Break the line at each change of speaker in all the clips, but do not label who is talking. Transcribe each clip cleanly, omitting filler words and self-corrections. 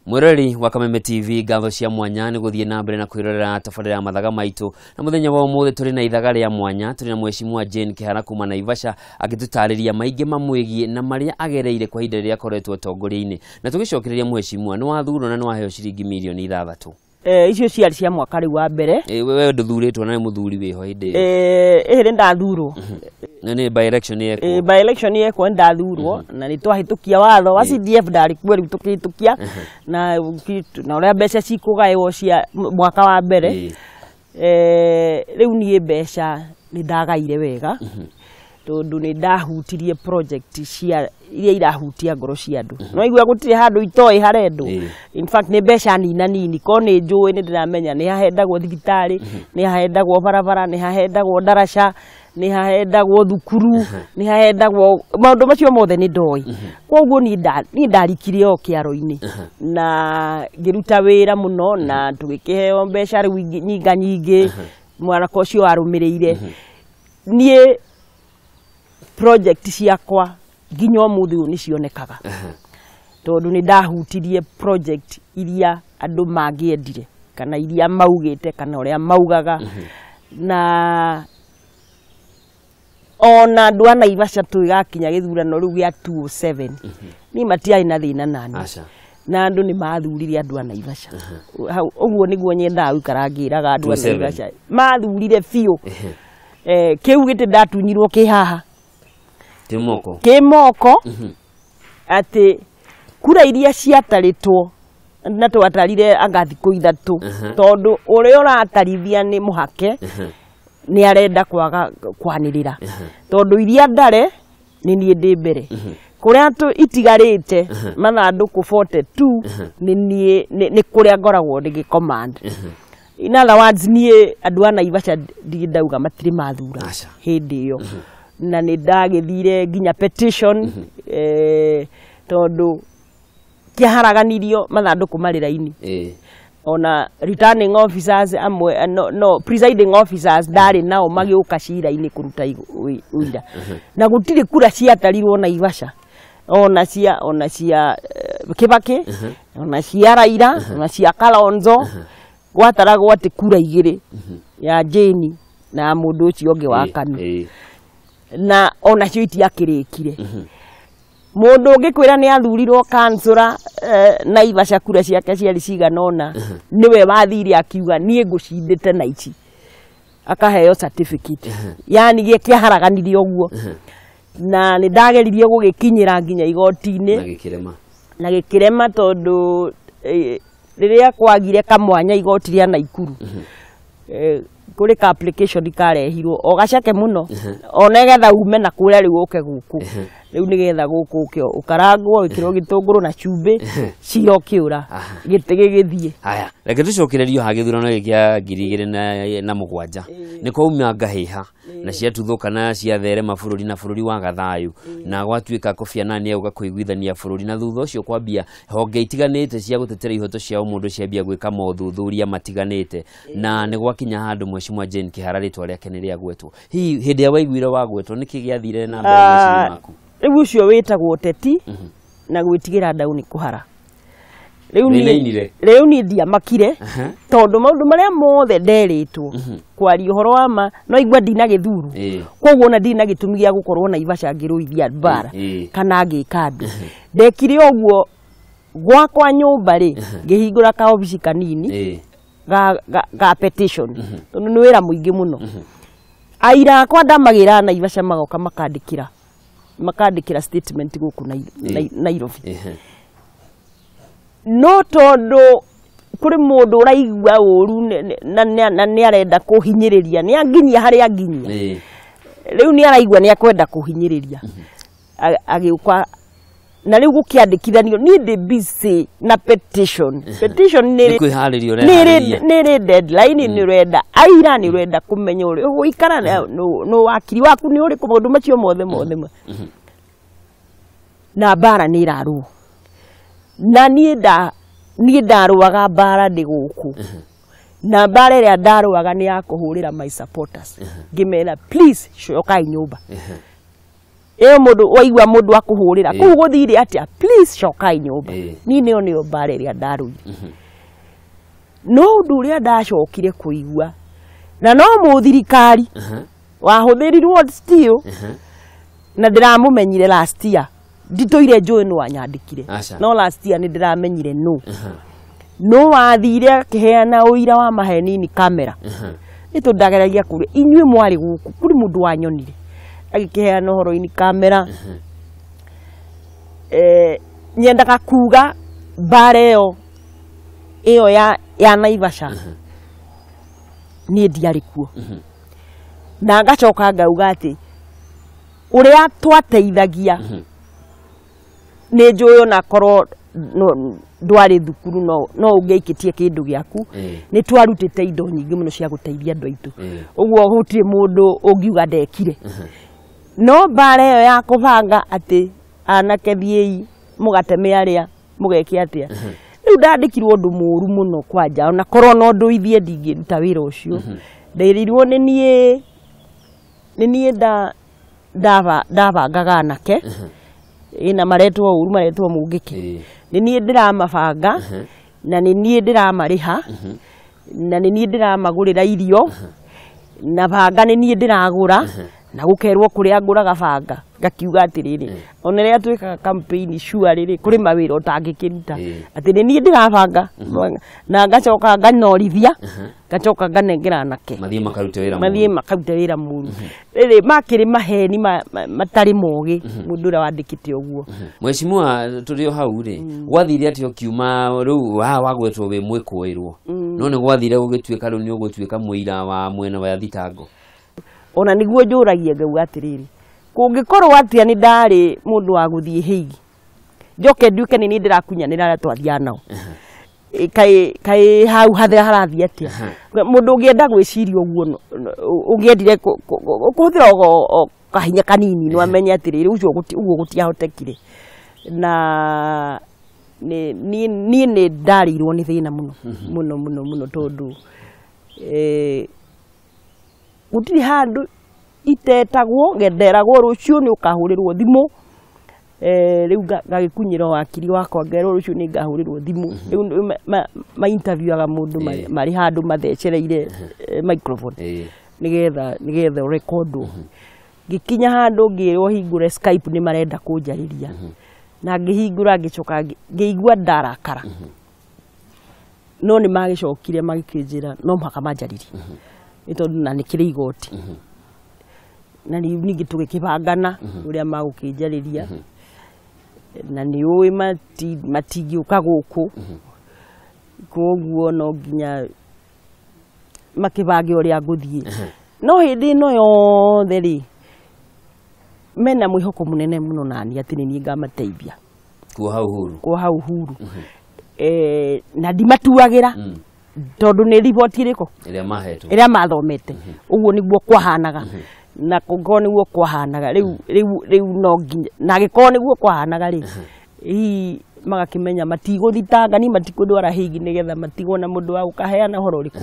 Mwiroreri wa Kameme TV, ngatho cia mwanya nĩ gũthiĩ na mbere na kwĩrorera tabarĩra ya mathaga maitũ. Na mũthenya wa ũmũthĩ tũrĩ na ithaga rĩa mwanya, tũrĩ na Mheshimiwa Jane Kĩhara kuma Naivasha agĩtũtarĩria maingĩ mamwĩgiĩ na marĩa agereire kwa ihinda rĩrĩa akoretwo ũtongoria-inĩ. Na tũgĩcokereria Mheshimiwa, nĩ wathurwo na nĩ waheo ciringi mirioni 6.
Icio ciarĩ cia mwaka rĩu wa mbere.
Wewe ndũthurĩtwo na nĩ mũthuri wĩho hĩndĩ ĩyo.
Ĩhĩ ndathurwo.
Na nĩ by election yekwo.
By election yekwo nĩ ndathurwo na nĩ twahĩtũkia watho wa CDF ndarĩ kuo rĩu tũkĩhĩtũkia na ũrĩa mbeca cikũgaĩrwo cia mwaka wa mbere. Rĩu niĩ mbeca nĩ ndagaire wega tondũ nĩ ndahutirie project cia iria irahutia ngoro cia andũ. No igua gũtirĩ handũ itoĩ harendwo. In fact nĩ mbeca nina nini ko nĩ njũĩ nĩ ndĩramenya nĩ hahendagwo thibitarĩ, nĩ hahendagwo barabara, nĩ hahendagwo ndaraca, nĩ hahendagwo thukuru, nĩ hahendagwo maũndũ macio mothe nĩ ndoĩ. Koguo niĩ ndarikire o kĩaro-inĩ na ngĩruta wĩra mũno na tũgĩkĩheo mbeca rĩu nyinga nyingĩ mwanaka ũcio warũmĩrĩire. Niĩ project ciakwa nginya ũmũthĩ ũyũ nĩ cionekaga tondũ nĩ ndahutirie project iria andũ mangĩendire kana iria maugĩte kana ũrĩa maugaga. Na ona andũ a Naivasha tũgĩgakinya gĩthurano rĩu gĩa 2007 niĩ matiarĩ na thĩna nani na andũ nĩ mathurire andũ a Naivasha. Ũguo nĩguo nyendaga gũikara ngĩraga andũ a Naivasha mathurire biũ. Kĩu gĩtĩ ndatunyirwo kĩ haha kĩ moko atĩ kura iria ciatarĩtwo na twatarire anga thikũ 3 tondũ ũrĩa ũratarithia nĩ mũhake nĩ arenda kwaga kwanĩrĩra tondũ iria ndare nĩ niĩ ndĩ mbere kũrĩa itigarĩte mathandũkũ 42 nĩ niĩ nĩ kũrĩa ngoragwo ndĩgĩ command. In other words niĩ andũ a Naivasha ndirĩ ndauga matirĩ mathura hĩndĩ ĩyo. Na nĩ ndagĩthire nginya petition tondũ kĩaharaganirio mathandũkũ marĩ raini. Ona returning officers amwe no presiding officers ndarĩ nao magĩũka cira-inĩ kũruta ũira. Na gũtirĩ kura ciatarirwo Naivasha ona cia Kibaki, ona cia Raila, ona cia Kalonzo. Gwataragwo atĩ kura 2 ya Jane na mũndũ ũcio ũngĩ wa KANU na ona cio itiakĩrĩkire. Mũndũ ũngĩkwĩra nĩ athurirwo kansũra Naivasha kura ciake ciarĩ cigana ũna nĩwe wathire akiuga niĩ ngũcindĩte na ici akaheo certificate. Yani gĩkĩaharaganirie ũguo. Na nĩ ndageririe gũgĩkinyĩra nginya igoti-inĩ na gĩkĩrema tondũ rĩrĩa kwagire kamwanya igoti rĩa Naikuru kũrĩ ka application karehirwo o gaceke mũno ona getha ume na kũrĩa rĩu ũke gũkũ rĩu nĩgetha gũkũ ũke ũkarangwo wĩkĩrwo gĩtũngũrũ na cumbĩ cira ũkĩũra gĩtĩ gĩgĩthiĩ.
Haya, reke tũcokererio ha gĩthurano gĩkĩ kĩa 2007 nĩ kwauma ngahĩha na ciatuthũka na ciatherema bũrũri na bũrũri wa gathayũ na gwatuĩka Kofi Annan nĩauga kũiguithania bũrũri na thutha ũcio kwambia honge itiganĩte cia gũtetera ihoto cia ũmũndũ ciambia gwĩka mothuthuria matiganĩte na nĩ gwakinya handũ Mheshimiwa Jane Kĩhara rĩtwa rĩake nĩ rĩagwetwo. Hihi hĩndĩ ĩrĩa waiguire wagwetwo nĩkĩ gĩathire na mbere meciria maku?
Rĩu ũcio wĩtagwo ũteti na gwĩtigĩra ndau nĩ kũhara. Rĩu niĩ ndiamakire tondũ maũndũ marĩa mothe nderĩtwo kwaria ũhoro wa ma no igua ndina gĩthuru koguo ona ndina gĩtũmi gĩa gũkorwo Naivasha ngĩrũithia mbara kana ngĩka andũ. Ndekire ũguo gwakwa nyũmba rĩ ngĩhingũra kaobici kanini ga petition tondũ nĩ wĩra mũingĩ mũno. Aira akwa ndamagĩra Naivasha magoka makandĩkĩra statement gũkũ Nairobi. No tondũ kũrĩ mũndũ ũraigua ũru na nĩ arenda kũhinyĩrĩria nĩ anginyia harĩa anginyia rĩu nĩ araigua nĩ akwenda kũhinyĩrĩria agĩũka Na rĩu gũkĩandĩkithanio niĩ ndĩ busy na petition. Petition
nĩ kwĩharĩria ũreharĩria.
Nĩ rĩ deadline, nĩ ũrenda aira, nĩ ũrenda kũmenya ũrĩa ũgũikara no wakiri waku nĩ ũrĩkũ, maũndũ macio mothe mothe. Na mbara nĩ ĩrarũo. Na niĩ ndarũaga mbara ndĩ gũkũ. Na mbara ĩrĩa ndarũaga nĩ ya kũhũrĩra my supporters. Ngĩmera please cokai nyũmba. Ĩyo mũndũ waigua mũndũ akũhũrĩra kũu gũthire atĩa, please cokai nyũmba. Niĩ nĩyo nĩyo mbara ĩrĩa ndarũire. No ũndũ ũrĩa ndacokire kũigua na no mũthirikari wahũthĩrirwo still, na ndĩramũmenyire last year, nditũire njũĩ nũ wanyandĩkire, no last year nĩ ndĩramenyire nũ. No wathire akĩheana ũira wa mahenini kamera. Nĩ tondũ kũrĩ inyuĩ mwarĩ gũkũ, kũrĩ mũndũ wanyonire agĩkĩheana ũhoro-inĩ kamera. Nyendaga kuga mbara ĩyo ya Naivasha niĩ ndiarĩ kuo. Na ngacoka ngauga atĩ ũrĩa twateithagia nĩ njũĩ onakorwo ndwarĩ thukuru no ũngĩaikĩtie kĩndũ gĩaku, nĩ twarutĩte indo nyingĩ mũno cia gũteithia andũ aitũ. Ũguo gũtirĩ mũndũ ũngiuga ndekire. No mbara ĩyo ya kũbanga atĩ anake thiĩi mũgateme arĩa mũgeke atĩa, rĩu ndandĩkirwo ũndũ mũũru mũno kwanja, ona korwo no ndũithie ndingĩruta wĩra ũcio. Nderirwo nĩ niĩ ndabangaga anake ĩna maretwo ũru, maretwo mũngĩkĩ, nĩ niĩ ndĩramabanga na nĩ niĩ ndĩramarĩha na nĩ niĩ ndĩramagũrĩra irio na banga nĩ niĩ ndĩragũra, na gũkerwo kũrĩa ngũraga banga. Ngakiuga atĩrĩrĩ, ona rĩrĩa twĩkaga campaign sure rĩrĩ kũrĩ mawĩra ũtangĩkĩruta, atĩ nĩ niĩ ndĩrabanga na ngacoka nganorithia, ngacoka nganengera anake
mathiĩ
makarute wĩra mũru. Rĩrĩ makĩrĩ maheni matarĩ mogĩ mũndũ ũrĩa wandĩkĩte ũguo.
Mheshimiwa, tũrĩ o hau rĩ, gwathire atĩ ũkiuma rĩu haha wagwetwo wĩ mwĩkũĩrwo, no nĩ gwathire gũgĩtuĩka rĩu nĩ ũgũtuĩka mũira wa mwena wa thitango.
Ona nĩguo njũragia ngauga atĩrĩrĩ, kũngĩkorwo atĩa nĩ ndarĩ mũndũ wa gũthiĩ Hague, njoke nduĩke nĩ niĩ ndĩrakunyanĩra arĩa twathiaga nao, kaĩ hau harathiĩ atĩa? Mũndũ ũngĩenda gwĩciria ũguo, ũngĩendire kũhũthĩra o kahinya kanini no amenye atĩrĩrĩ, ũcio ũguo gũtiahotekire. Na niĩ nĩ ndarĩirwo nĩ thĩna mũno mũno mũno mũno, tondũ gũtirĩ handũ itetagwo, ngenderagwo rũciũ nĩ ũkahũrĩrwo thimũ. Rĩu ngagĩkunyĩra wakiri wakwa ngerwo rũciũ nĩ ngahũrĩrwo thimũ. Rĩu ma interviewaga mũndũ marĩ handũ mathecereire microphone nĩgetha ũrekondwo. Ngĩkinya handũ ngĩrwo hingũre Skype nĩ marenda kũnjarĩria, na ngĩhingũra ngĩcoka ngĩigua ndarakara, no nĩ magĩcokire magĩkĩnjĩra no mũhaka manjarĩrie nĩ tondũ na nĩ kĩrĩ igoti. Na ningĩ tũgĩkĩbangana ũrĩa magũkĩnjarĩria, na nĩ ũĩ matingĩũka gũkũ, koguo no nginya makĩbange ũrĩa ngũthiĩ. No hĩndĩ ĩno yothe rĩ, mena mwĩhoko mũnene mũno nani atĩ nĩ niĩ ngamateithia kuo hau huru. Na ndimatuagĩra tondũ nĩ riboti ĩrĩkũ ĩrĩa mathomete, ũguo nĩguo kwahanaga. Na kũngorwo nĩguo kwahanaga rĩu no nginya, na angĩkorwo nĩguo kwahanaga rĩ, hihi magakĩmenya matigũthitanga ni matikũndwara Hague nĩgetha matigwo na mũndũ wa gũkaheana ũhoro ũrĩkũ.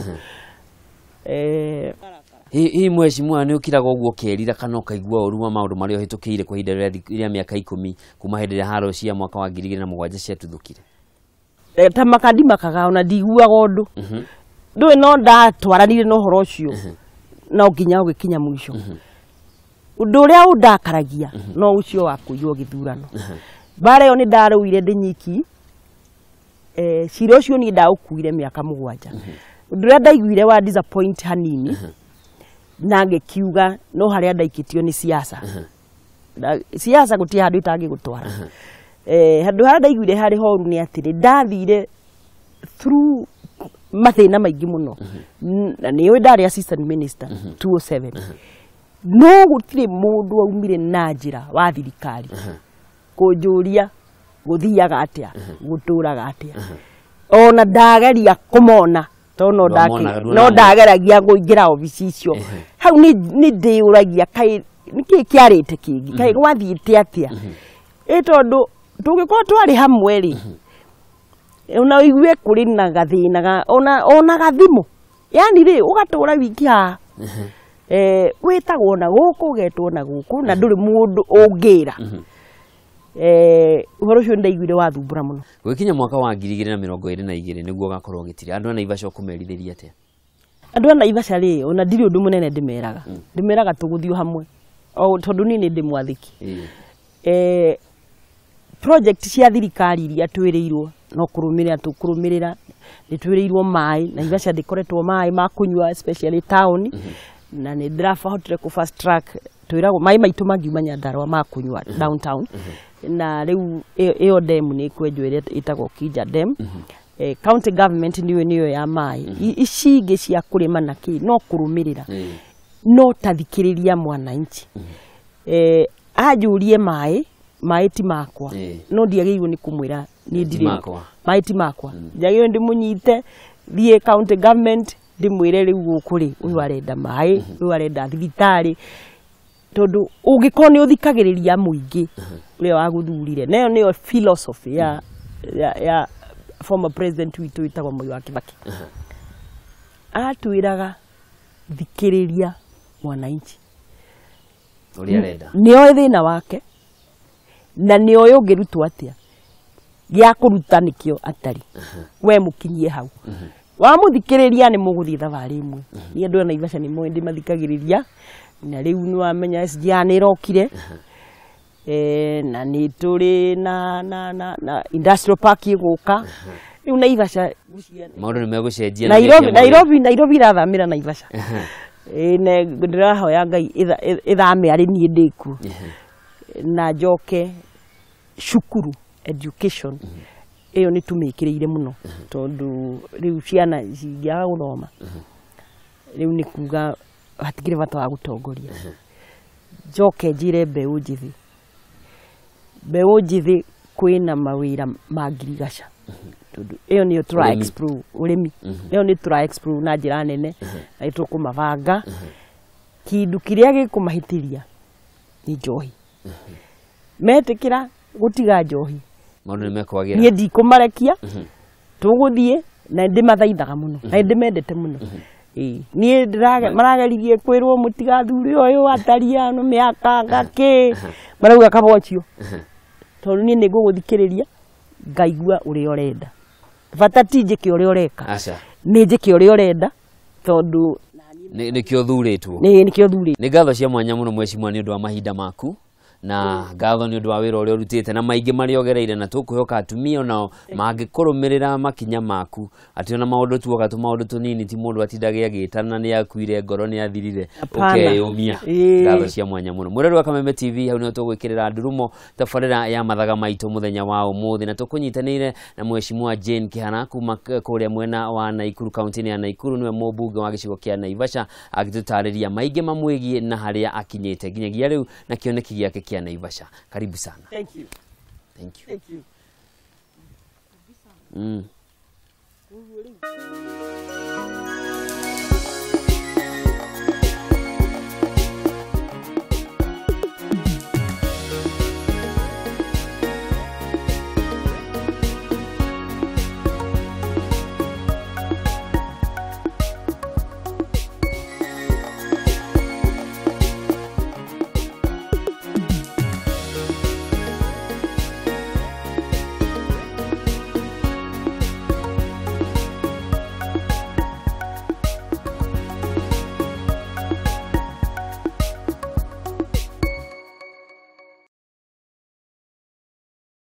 Hihi mheshimiwa nĩ ũkiraga ũguo ũkerira kana ũkaigua ũru wa maũndũ marĩa ũhĩtũkĩire kwa ihinda rĩa mĩaka 10 kuma hĩndĩ ĩrĩa haro cia mwaka wa 2007 ciatuthũkire?
Ta maka ndimakaga ona ndiguaga ũndũ. Ndũĩ no ndatwaranire na ũhoro ũcio no nginya ũgĩkinya mũico. Ũndũ ũrĩa ũndakaragia no ũcio wa kũiywo gĩthurano. Mbara ĩyo nĩ ndarũire ndĩ nyiki. Cira ũcio niĩ ndaũkuire mĩaka 7. Ũndũ ũrĩa ndaiguire wa disappoint hanini, na ngĩkiuga no harĩa ndaikĩtio nĩ siasa. Siasa gũtirĩ handũ itangĩgũtwara. Handũ harĩa ndaiguire harĩ horu nĩ atĩrĩ, ndathire through mathĩna maingĩ mũno. Na nĩ ũĩ ndarĩ assistant minister 2007. No gũtirĩ mũndũ waumire na njĩra wa thirikari kũnjũria Gũthiaga atĩa, gũtũraga atĩa. Ona ndageria kũmona to no no ndageragia kũingĩra obici icio. Hau nĩ ndĩũragia kaĩ nĩkĩ kĩarĩte kĩngĩ, kaĩ gwathiĩte atĩa. Ĩ tondũ tũngĩkorwo twarĩ hamwe rĩ, ona ũigue kũrĩ na gathĩna ona gathimũ, yani rĩ ũgatũra wiki haha wĩtagwo na gũkũ ũgetwo na gũkũ na ndũrĩ mũndũ ũngĩra. Ũhoro ũcio ndaiguire wathumbũra mũno.
Gũgĩkinya mwaka wa 2022 nĩguo ũgakorwo ũgĩtira, andũ a Naivasha ũkũmerithĩria atĩa?
Andũ a Naivasha rĩ, ona ndirĩ ũndũ mũnene ndĩmeraga. Ndĩmeraga tũgũthiĩ hamwe o tondũ niĩ nĩ ndĩmwathĩki. Project cia thirikari iria twĩrĩirwo no kũrũmĩrĩra tũkũrũmĩrĩra, nĩ twĩrĩirwo maĩ Naivasha ndĩkoretwo maĩ ma kũnyua especially town, na nĩ ndĩrahotire kũ fast track twĩragwo maĩ maitũ mangiuma Nyandarua ma kũnyua downtown, na rĩu ĩyo dam nĩ ĩkwenjwo ĩrĩa ĩtagwo Kija Dam. County government nĩyo ya maĩ, ici ingĩ cia kũrĩma na kĩ no kũrũmĩrĩra, no tathikĩrĩria mwananchi. Anjũrie maĩ, maĩ ti makwa, no ndiagĩrĩirwo nĩ kũmwĩra niĩ ndirĩ maĩ ti makwa, njagĩrĩirwo ndĩmũnyite thiĩ county government ndĩmwĩre rĩu gũkũ rĩ ũyũ arenda maĩ, ũyũ arenda thibitarĩ, tondũ ũngĩkorwo nĩ ũthikagĩrĩria mũingĩ ũrĩa wagũthurire. Na ĩyo nĩyo philosophy ya former president witũ wĩtagwo Mwai wa Kibaki. Atwĩraga thikĩrĩria mwananchi
ũrĩa arenda,
nĩoĩ thĩna wake na nĩoĩ ũngĩrutwo atĩa, gĩa kũruta nĩkĩo atarĩ, we mũkinyie hau. Wamũthikĩrĩria nĩ mũgũthiĩ thabarĩ ĩmwe. Niĩ andũ a Naivasha nĩ moĩ ndĩmathikagĩrĩria, na rĩu nĩ wamenya SGR nĩ ĩrokire, na nĩ tũrĩ na industrial park ĩgũka. Rĩu Naivasha
maũndũ nĩ megũcenjia.
Nairobi ĩrathamĩra Naivasha. Ndĩrahoya Ngai ĩthame arĩ niĩ ndĩkuo, na njoke cukuru education ĩyo nĩ tũmĩkĩrĩire mũno, tondũ rĩu ciana cingĩaga gũthoma rĩu nĩ kuga hatikĩrĩ bata wa gũtongoria. Njoke njĩre mbeũ njĩthĩ, mbeũ njĩthĩ kwĩna mawĩra ma ngirigaca, tondũ ĩyo nĩyo tũra explore ũrĩmi, ĩyo nĩ tũra explore na njĩra nene, na nĩ tũkũmabanga. Kĩndũ kĩrĩa gĩkũmahĩtĩria nĩ njohi. Metĩkĩra gũtiga njohi,
maũndũ nĩ mekwagĩra.
Niĩ ndikũmarekia, tũgũthiĩ na ndĩmathaithaga mũno na ndĩmendete mũno. Niĩ marageririe kwĩrwo mũtigathure ũyũ ataria no mĩaka ngakĩ, marauga kabocio, tondũ niĩ nĩ ngũgũthikĩrĩria ngaigua ũrĩa ũrenda. Bata ti njĩke ũrĩa ũreka, nĩ njĩke ũrĩa ũrenda, tondũ
nĩkĩo thurĩtwo.
Nĩkĩo thurĩtwo.
Nĩ ngatho cia mwanya mũno mheshimiwa nĩ ũndũ wa mahinda maku, na ngatho nĩ ũndũ wa wĩra ũrĩa ũrutĩte na maingĩ marĩa ũgereire, na tũkwĩhoka atumia onao mangĩkũrũmĩrĩra makinya maku, atĩ ona maũndũ tuoga tũmaũndũ tũnini ti mũndũ atindage agĩtana nĩ akuire ngoro nĩ athirire ũkeyũmia. Ngatho cia mwanya mũno. Mwĩrori wa Kameme TV, hau nĩho tũgwĩkĩrĩra ndurumo tabarĩra ya mathaga maitũ mũthenya wa ũmũthĩ, na tũkũnyitanĩire na mheshimiwa Jane Kihara kuma kũrĩa mwena wa Naikuru, kaunti-inĩ ya Naikuru, nĩwe mũmbunge wa gĩcigo kĩa Naivasha, agĩtũtarĩria maingĩ mamwĩgiĩ na harĩa akinyĩte nginyagia rĩu na kĩoneki gĩake kĩa Naivasha. Karibu sana.
Thank you.
Thank you.
Thank you.